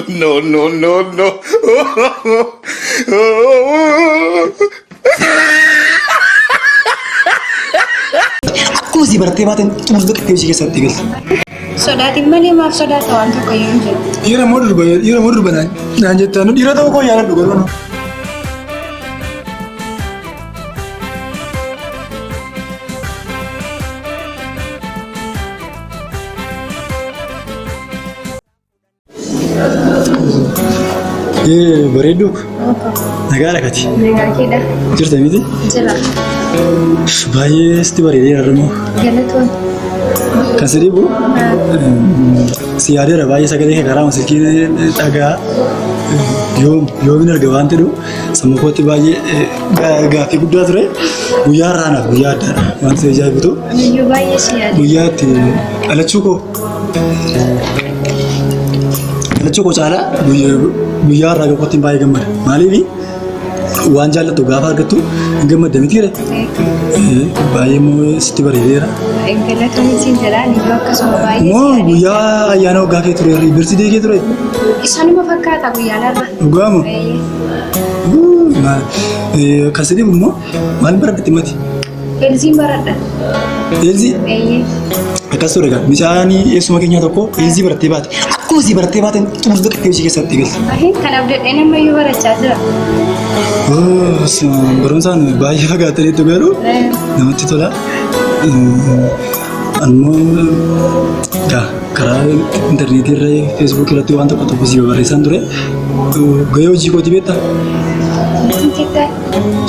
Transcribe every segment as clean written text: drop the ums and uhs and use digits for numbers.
No, no, no, no. Akkuma si barattee baateen xumurtuu qixxee hojii keessatti galte. Sodaatiin malee maaf sodaata waan tokko iyyuu hin jiru. Dhiira moo durba dhiira moo durba naan jettaa nu dhiira ta'uu koo yaadadhu garuu. Ee bareedduu nagaa dhakati. Nagaa keedha. Jirta miti? Jira. Baay'ee sitti bareedee har'ammoo. Galatoon. Kan si dhibu si yaadeera baay'ee sagalee kee karaa silkii dhagaa yoom yoomin arga waan jedhu sammuu kootti baay'ee gaaffii guddaa ture. Guyyaa har'aa naaf guyyaa addaadha waan si ajaa'ibutu. Aniyyuu baay'ee si yaade. Guyyaa itti dhalachuu koo Dhalachuu koo caalaa guyyaa har'aa kootti baay'ee gammada. Maaliif waan jaallattu gaafa argattu hin gammadda miti ree? Baay'ee immoo sitti bareedeera. Galatoon siin jedha aniyyuu akkasuma baay'ee si Moo yaade. guyyaa ayyaana waggaa kee ture birsidee kee ture? Isaanuma fakkaata guyyaan har'a. Dhugaama? Kan si dhibu immoo maal baradhatti mati? Elziin baradha. Elzii? Eeyyee. Akkas ture egaa mucaan eessuma keenyaa tokko elzii barattee baate. Akkuma isii barattee baateen xumurtuu qixxee hojii keessatti galte. Ahin kanaaf dadheen ammayyuu barachaa jira. Barumsaan baay'ee fagaattaniitu garuu namatti tola. Ammoo karaa intarneetii irra feesbuukii irratti waan tokko tokko si barreessaan ture. Gahee hojii kootii beektaa?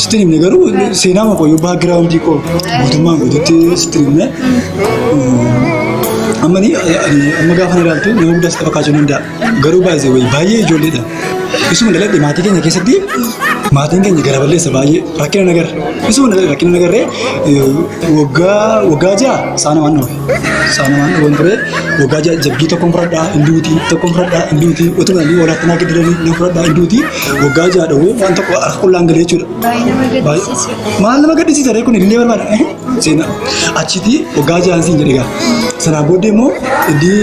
Sitti himne garuu seenaa koo yoo baakgiraawundii koo guutummaan guututti sitti himne. Amma ni amma gaafa na ilaaltu nama guddaa sitti fakkaachuu danda'a. Garuu baay'ee wayii baay'ee ijoolleedha. Isuma dhaladhe maatii keenya keessatti maatiin keenya gara balleessa baay'ee rakkina nagarre. Isuma dhaladhe rakkina nagarree waggaa waggaa 6 saana waan dhoofe. Saana waan dhoofen ture waggaa 6 jabbii tokkoon fudhadhaa hinduutii tokkoon fudhadhaa hinduutii utuma inni walaatti naa gidiranii nan fudhadhaa hinduutii waggaa 6 dhowwee waan tokko harka qullaan galee jechuudha. Baay'ee nama gaddisiisa. Maal nama gaddisiisa ree kun illee barbaada. Seenaa achitti waggaa 6 siin jedhe gaa. Sanaa booddee immoo iddii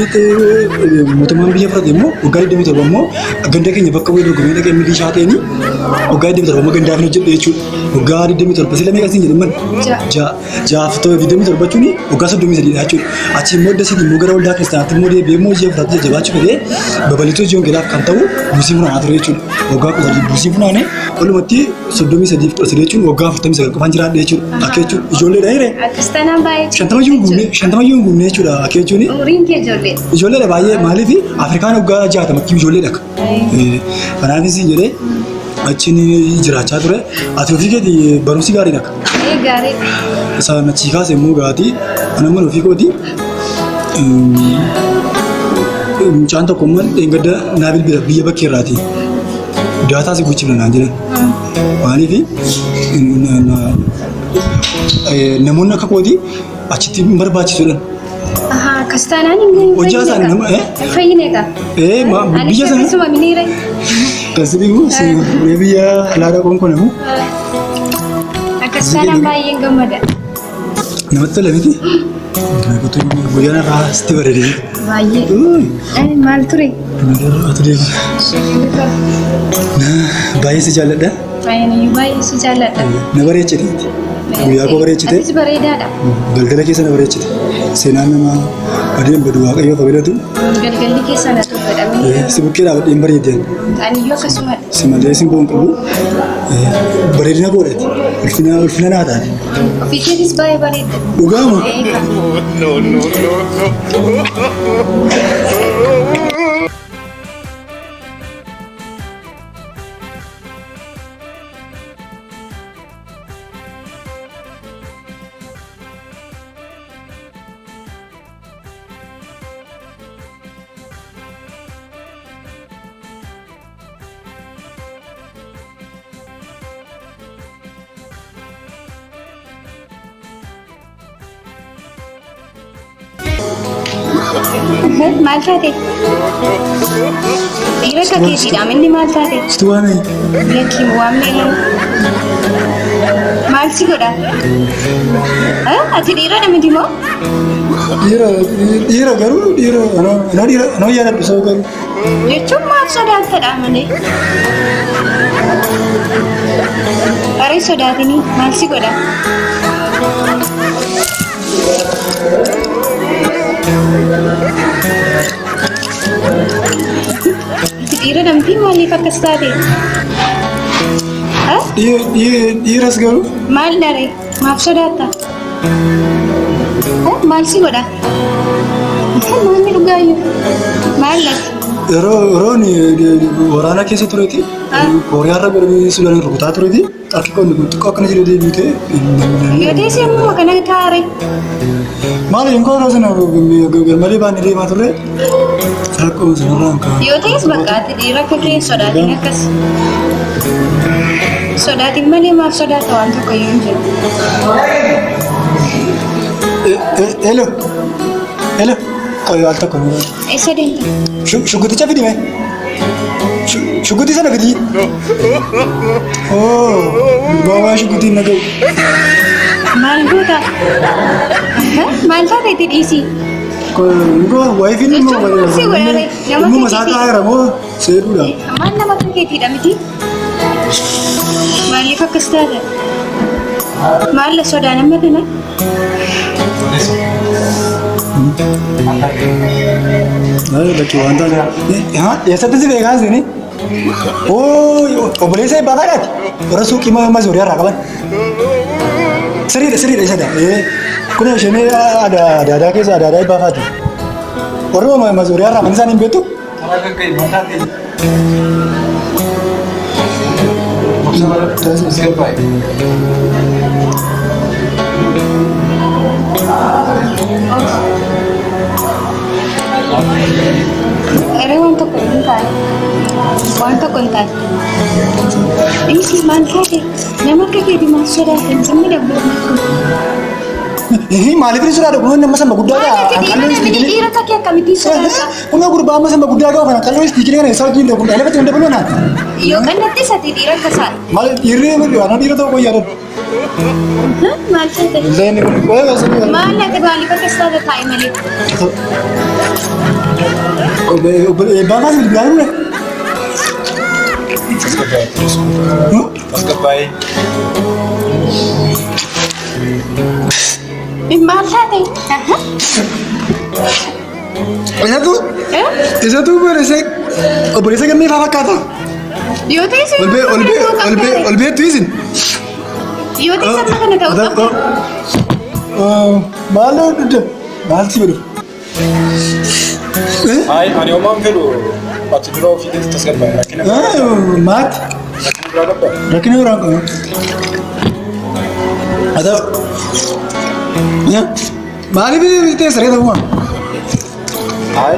mootummaan biyya fudhate immoo waggaa 27 immoo ganda keenya bakka bu'ee dorgomee dhaqee milishaa ta'anii waggaa 27 immoo gandaaf hojjedhe jechuudha. Waggaa 27 sila meeqa siin jedhe man? 6. Ja'aaf ta'e 27 jechuun waggaa 33 dha jechuudha. Achi immoo iddoo immoo gara waldaa kiristaanaatti immoo deebi'ee immoo hojii afuraatti jajjabaachuu fedhee babal'isuu hojii wangeelaaf kan ta'u buusii funaanaa ture jechuudha. Waggaa 13 buusii funaane walumatti 33 fi 13 jechuun waggaa 49 qofaan jiraadhe jechuudha. Akka jechuun ijoolleedha hiree. Akkas taanaan baay'ee 50 iyyuu hin guunne 50 iyyuu hin guunne jechuudha. Akka jechuun Umriin kee ijoollee. ijoolleedha baay'ee maaliif Afrikaan waggaa 60tti ijoolleedha. Kanaafis jedhee achiin jiraachaa ture. Ati ofii keetii barumsi gaariidha. Ee gaarii. Isaan achii kaase immoo gaatii ana mana ofii kooti. Mucaan tokko immoo dheengadda naa bilbila biyya bakkee irraati. Daataa si guuchifna naan jedhan. Maaliif namoonni akka kooti achitti hin barbaachisuudhaan. Ahaa akkas taanaan hin Hojjaa isaan nama eh? Hin fayyine egaa. Ee biyya sana Akkasuma miniire. kan si dhibu si fuudhee biyya alaa dhaquun kun immoo Akkas taanaan baay'een gammada. namatti tola miti. Guyyaan irraa sitti bareedee. Baay'ee. Maal ture? Ati deema. Baay'ee si jaalladha. Baay'ee baay'ee si jaalladha. Na bareechite. Guyyaa koo bareechite. Atis bareedaadha. Galgala keessa na bareechite. Seenaan nama badeen badu waaqayyoof haa galatu. Galgalli keessa na tolfadhamee. Si bukkee dhaabadheen bareedeen. Aniyyuu akkasumadha. Si malee sin boon qabu. Bareedina koodhaati. Ulfina ulfina naa taate. Ofii keetis baay'ee bareedda. Dhugaama. No, no, no, no. Maal taate? Dhiira akka keetiidha. Inni maal taate? Situ waamee? Lakki waamnee. Maal si godha? Ati dhiiradha miti moo? Dhiira dhiira garuu dhiira anoo dhiira anoo yaadadhu sa'u garuu. Jechuun maal sodaattadha malee? Qaree sodaatinii maal si godha? Ati dhiira namtii maaliif akkas taate? Dhiiras garuu. Maal dharee? Maaf sodaatta? Maal si godha? Namni dhugaayyuu. Maal lati? Yeroo yeroon waraana keessa tureeti. Kooriyaarra godhanii Sudaan rukutaa tureeti. Harki koo inni kun xiqqoo akkana jedhee deebi'ee Yoo teessee ammuma kana taare. Maal hin koo yeroo sana garmalee baannee deemaa turre rakkoo sanarraan ka'a. Yoo ta'es bakka ati dhiira akka kee hin sodaatin akkas. Sodaatin malee maaf sodaata waan tokko iyyuu hin jiru. Hello. Hello. Qoy al tokko. Eessa deemta? Shuguticha fidi mee. Shugutii sana fidi. Oo, gurbaa shugutiin na ga'u. Maal goota? Maal taate itti dhiisii? Ngoo wayifiin immoo Jechuun maal si godhare? Nama immoo masaa keetiifi. taa'eera moo seeduudha. Maal nama akka keetiidha miti? Maaliif akkas taate? Maal sodaa nama kana? Lakki waan taate. Eessatti si beekaa isin? Oo obboleessa eebbaa faadhaati. Warra suuqii mazooriyaa irraa qaban. Sirriidha sirriidha isa dha. Kun isheen adaadaa keessa adaadaa eebbaa faati. Warra mazooriyaa irraa mana isaanii hin beektu? Eree waan tokko hin taane. Waan tokko hin taane. Dhiisii maal taate? Nama akka keetii maal sodaate? Namni dabboon kun. Maaliif inni sodaadha? Kun nama samba guddaa Maal ga'a. ati dhiira namni dhiira akka kee akkamittiin sodaata? Kun gurbaa amma samba guddaa ga'a kana qal'oo istiikilee kana isaa wajjin kun dhalafatti hunda buloo naan. Yoo qallattis ati dhiira akka isaa. Maal dhiirri anoo dhiira ta'uu qoyyaa dha. Maal taate? Illee inni kun qoyyaa keessatti. Maal ati maaliif akkas taate taa'i malee? Eebbaa kaas bilbilaa jirure. Tasgabbaa'ee. Maal taate? Isatu isatu obboleessa obboleessa gammee faa fakkaata. Yoo ta'e Ol bee ol bee ol bee ol beettu isin. Yoo ta'e sababa kana ta'uu qabda. Maal dudda maal si godhu? Ayi ani homaan fedhu ati dura ofii keetti tasgabbaa'e rakkina Maati rakkina biraa qabda. rakkina biraan qabu. Haa ta'u. Maaliif teessaree ta'uu? Ayi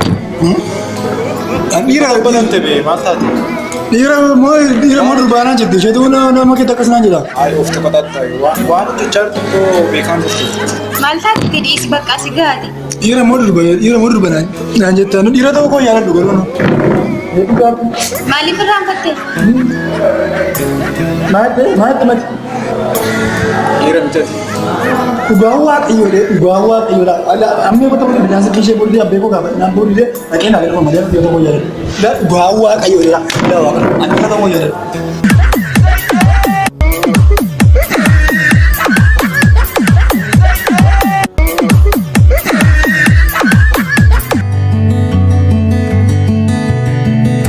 Dhiira banamte bee maal taate? dhiira moo dhiira moo durbaanaan jette isheetu nama keetti akkas naan jedha. Ayi of tuqatatta waan hojjechaa jirtu koo beekaan jirtu. Maal taate itti dhiisi bakka si gaati. Dhiira moo durba dhiira moo durba naan jette nu dhiira ta'uu koo yaaladhu garuu nu. Maaliif irraanfatte? Maatti maatti mati. Dhiira mitati. Dhugaa waaqayyoodha dhugaa waaqayyoodha. Amma yoo ta'u bineensa ishee booddee abbee koo gaafa naan booddee dhaqee naa galma malee dhiira ta'uu yaaladhu. Dhugaa waaqayyoodha. Dhugaa waaqayyoodha. Ani dhiira ta'uu yaaladhu.